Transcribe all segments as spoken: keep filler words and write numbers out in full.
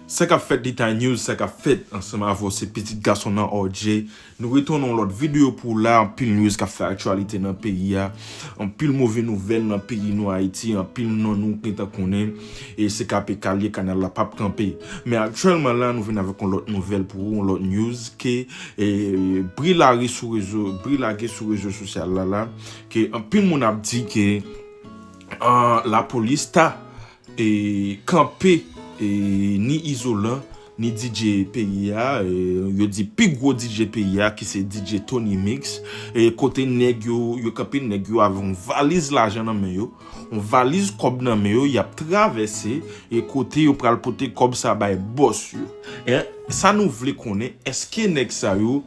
Sa k ap fèt Detay News, sa k ap fèt ansanm avè w, se pitit gason nan R J. Nou retounen yon lòt videyo pou w la, anpil news k ap fè aktyalite nan peyi a, anpil move nouvèl nan peyi nou Ayiti, anpil non nou gentan konnen, e C K P K L ye, kanal la p ap kanpe. Men aktyèlman la, nou vin avèk yon lòt nouvèl pou ou, yon lòt news ke, e, bri lage sou rezo, bri lage sou rezo sosyal la la, ke anpil moun ap di ke, ah, lapolis ta e, kanpe, e, ni Izolan, ni D J peyi a, e, yo di pi gwo D J peyi a, ki se D J Tony Mix, e, kote nèg yo, yo kanpe nèg yo avè yon valiz lajan nan men yo, yon valiz kòb nan men yo, y ap travèse, e kote yo pral pote kòb sa bay bòs yo. E, sa nou vle konnen, èske nèg sa yo,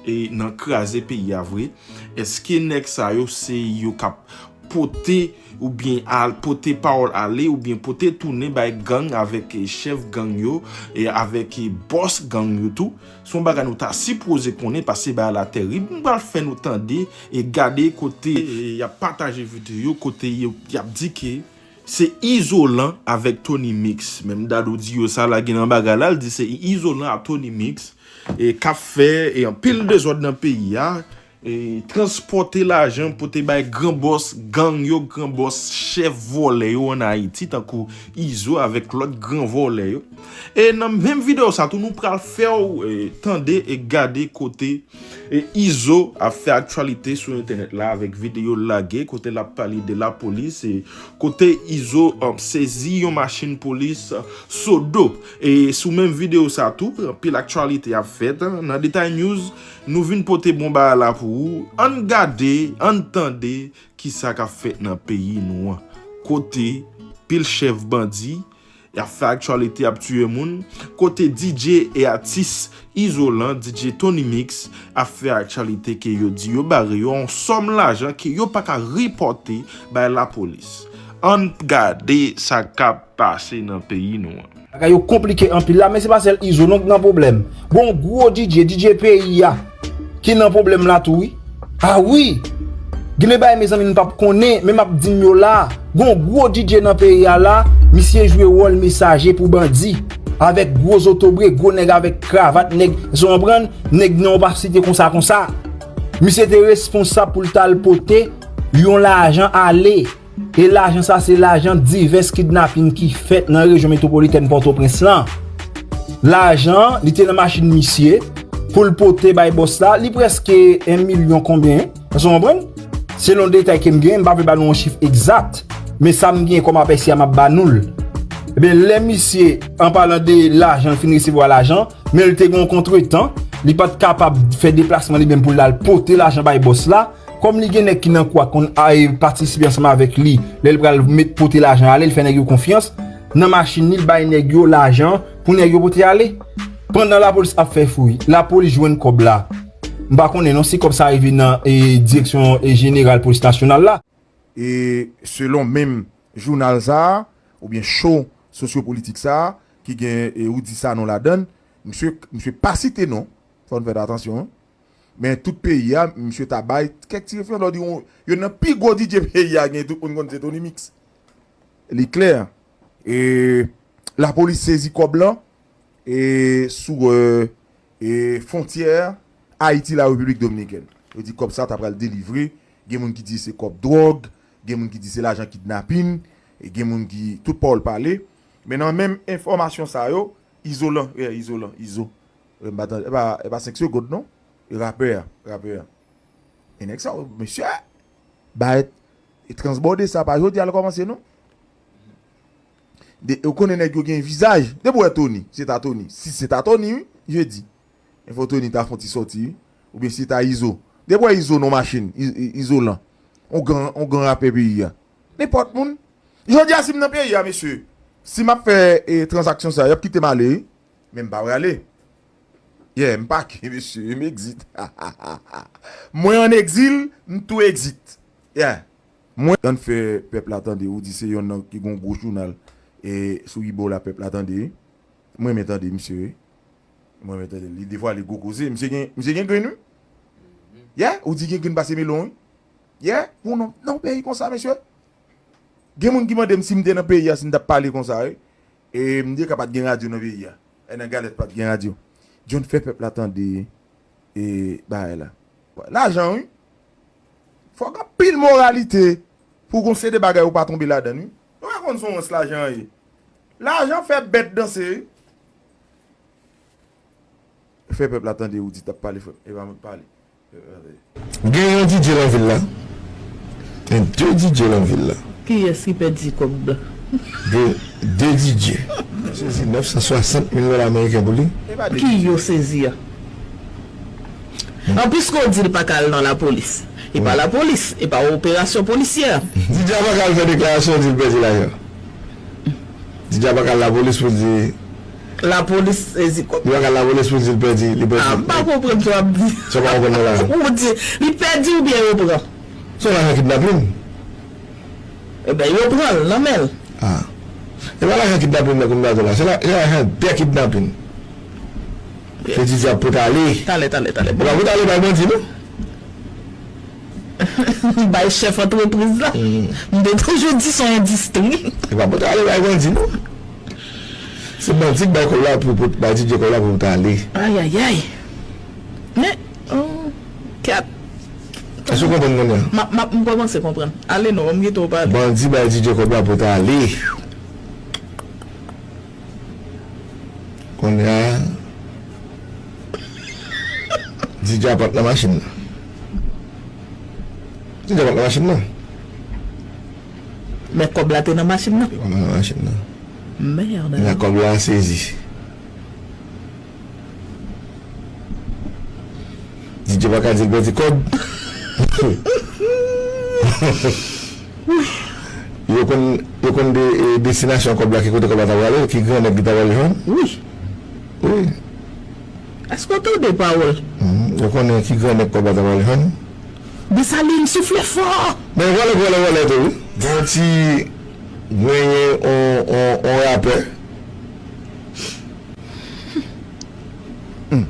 e, nan kraze peyi a vre? Èske nèg sa yo se yo k ap pote oubyen al pote pawòl ale oubyen pote tounen bay gang avèk, e, chèf gang yo e avèk, e, bòs gang yo tou? Se yon bagay nou ta sipoze konnen paske bagay la tèrib. M pral fè nou tande e gade kote, e, y ap pataje videyo, kote yo, y ap di ke se Izolan avèk Tony Mix. Menm Dadou di yo sa lage nan bagay la, l di se Izolan ak Tony Mix, e, k ap fè, e, anpil dezòd nan peyi a, e, transpòte lajan pou te bay gran bòs gang yo, gran bòs chèf vòlè yo ann Ayiti, tankou Izo avèk lòt gran vòlè yo. E nan menm videyo sa tou, nou pral fè w, e, tande e gade kote, e, Izo ap fè aktyalite sou entènèt la avèk videyo l lage, kote l ap pale de lapolis, e, kote Izo, um, sezi yon machin polis, uh, Sodo. E sou menm videyo sa tou, anpil aktyalite ap fèt, uh, nan Detay News. Nou vin pote bon bagay la pou ou. Ann gade, ann tande kisa k ap fèt nan peyi nou an. Kote pil chèf bandi y ap fè aktyalite, y ap tiye moun. Kote D J e atis Izolan, D J Tony Mix, ap fè aktyalite ke yo di yo bare yo yon sòm lajan ke yo pa ka ripòte bay lapolis. Ann gade sa k ap pase nan peyi nou an. Bagay yo konplike anpil la, men se pa sèl Izo non k nan pwoblèm. Gon gwo D J, D J peyi a, ki nan pwoblèm la tou wi. A wi! Gen de bagay mezanmi n p ap konnen, men m ap di n yo la. Gon gwo D J nan peyi a la, misye jwe wòl mesaje pou bandi. Avèk gwo zotobre, gwo nèg avèk kravat, nèg, sa w konprann? Nèg nan opasite konsa konsa. Misye te responsab pou l t al pote yon lajan ale. E lajan sa se lajan divès kidnapin ki fèt nan rejyon metwopolitèn Pòtoprens lan. Lajan, li te nan machin misye pou l pote bay bòs la, li prèske yon milyon konbyen, èske w konprann? Selon detay ke m genyen, m pa vle ba nou yon chif egzat, men sa m genyen kòm apèsi a m ap ba nou l. Ebyen, lè misye, an palan de lajan, l fin resevwa lajan, men l te gen yon kontretan, li pa t kapab fè deplasman li menm pou l al pote lajan bay bòs la, kòm li gen nèg ki nan kou a konn al patisipe ansanm avèk li, lè l pral met pote lajan ale, l fè nèg yo konfyans, nan machin li, l bay nèg yo lajan pou nèg yo pote ale. Pandan lapolis ap fè fouy, lapolis jwenn kòb la. M pa konnen non si kòb sa rive nan, e, direksyon, e, jeneral polis nasyonal la. E selon menm jounal sa a, oubyen cho sosyopolitik sa a, ki gen, e, Rudy Sanon ladan l, misye, misye pa site non, fò n fè atansyon, wi. Men tout peyi a, misye ta bay kèk ti referans, lè w di yon, youn nan pi gwo D J peyi a gen, tout moun konn se Tony Mix. Li klè. E lapolis sezi kòb lan, e sou, e, e fwontyè Ayiti la, Repiblik Dominikèn. Yo di kòb sa ta pral delivre, gen moun ki di se kòb dwòg, gen moun ki di se lajan kidnapin, e gen moun ki, tout pawòl pale. Men nan menm enfòmasyon sa yo, Izolan, e, Izolan, Izo. E, m pa tande, e pa, e pa senk segonn non. E rapè a, rapè a. E nèg sa yo, mesye, ba e transbòde sa pa jodi a l kòmanse non. De, ou konnen nèg yo gen vizaj. Depi w wè Tony, se ta Tony. Si se ta Tony, wi, je di. Men fò Tony ta fè yon ti sòti, wi. Oubyen si se ta Izo. Depi w wè Izo nan machin, I-, I-, Izolan. On gran, on gran rapè peyi a. Nenpòt moun. Jodi a, si m nan peyi a, mesye, si m ap fè, e, tranzaksyon sa, y ap kite m ale, wi. Men m pa prale. Yeah, m pake, mesye, m exit. Mwen an egzil, m tou exit. Yeah. Mwen, ann fè pèp la tande, ou di se yonn nan ki gon gwo jounal, e, sou Ibo la, pèp la tande, wi. Mwen renmen tande misye, wi. Mwen renmen tande li. Defwa, li gwo koze. Misye gen, misye gen grenn, wi. Yeah, ou di gen grenn pase melon, wi. Yeah, pou non, nan peyi konsa, mesye. Gen moun ki mande m si m te nan peyi a, si m t ap pale konsa, wi. E m di ka pa t gen radyo nan peyi a. E nan galèt pa t gen radyo. John fè pèp la tande e bagay la. Lajan wi. Fòk anpil moralite pou gon seri de bagay ou pa tonbe ladan l wi. Nou pa konn se yon wons lajan ye. Lajan fè bèt danse wi. Fè pèp la tande ou di t ap pale frè m. E pa mwen k pale. Gen yon D J nan vil la. Gen de D J nan vil la. Kiyès ki pèdi kòb la? De, de D J. Sezi nèf san swasant mil dola ameriken pou li. Ki yo sezi a? Anplis ke w di l pa ka al nan lapolis. E pa lapolis, e pa operasyon polisyè. D J a pa ka al fè deklarasyon di l pèdi lajan. D J a pa ka al lapolis pou l di. Lapolis sezi kòb. Li pa ka al lapolis pou l di l pèdi, li pèdi. Ah, m pa konprann sa w ap di. Sa w pa konprann nan la? Ou di, li pèdi oubyen yo pran? Se yon lajan kidnapin. Ebyen, yo pran l nan men l. Ah. E pa lajan kidnapin nan kounye a la. Se la, se lajan dè kidnapin. Ke D J ap pote ale. Talè, talè, talè. E pa pote ale bay bandi, non. Bay chèf antrepriz la. M te toujou di se yon endistri. E pa pote ale bay bandi, non. Se bandi k bay kòb la pou, pou, bay D J kòb la pou pote ale. Ayayay. Men, oh, kèt. Èske w konprann kounye a? M ap, m ap, m kòmanse konprann. Ale non, m kite w pale. Bandi bay D J kòb la pote ale. Kounye a, D J a pa t nan machin nan. D J a pa t nan machin nan. Men kòb la te nan machin nan. Kòb la nan machin nan. Mèd. Kounye a kòb la sezi. D J pa ka di l pèdi kòb. Yo konn, yo konn de, e, destinasyon kòb la, ki kote kòb la ta prale, ki grannèg ki ta pral jwenn. Wi. Wi. Èske w tande pawòl? Mhm. Yo konnen ki grannèg kòb la ta pral jwenn. Desalin, soufle fò! Men vòlè, vòlè, vòlè tou, wi. Gen yon ti, genyen on, on, on rapè. Hmm.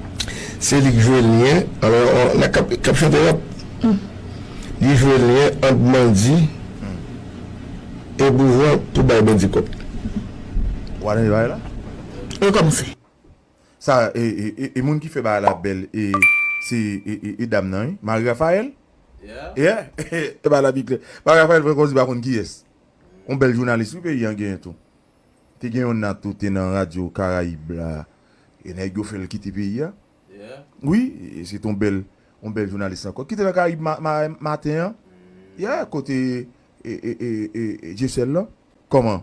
Se li k jwe lyen, alò, on, nèg k ap, k ap chante rap. Hmm. Li jwe lyen ant bandi e boujwa pou bay bandi kòb. Ou pa tande bagay la? Rekòmanse. Sa, e, e, e, e moun ki fè bagay la bèl, e, se, e, e, e dam nan, wi. Marie Raphaël? Yeah. Yeah. E bagay la pi klè. Marie Raphaël, fè kòmsi pa konn kiyès. Yon bèl jounalis, wi, peyi an genyen tou. Te gen yon nat tou, te nan radyo Karayib la. E nèg yo fè l kite peyi a. Yeah. Wi, e se te yon bèl, yon bèl jounalis ankò. Ki te nan Karayib ma-, ma-, maten an. Mm. Yeah, kote, e, e, e, e, e, Dieuseul la. Kòman?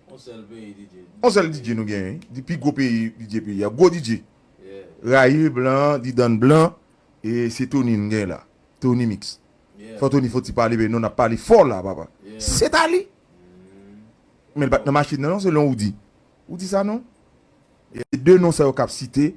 On sèl peyi D J. On sèl D J nou genyen, wi. Di pi gwo peyi D J peyi a. Gwo D J. Yeah. Rayi blan, di dan blan, e se Tony n gen la. Tony Mix. Yeah. Fò Tony fò ti pale, men non, n ap pale fò la, papa. Yeah. Se ta li. Mm. Men l pa t nan machin nan, non, selon ou di. Ou di sa, non? E de non sa yo k ap site.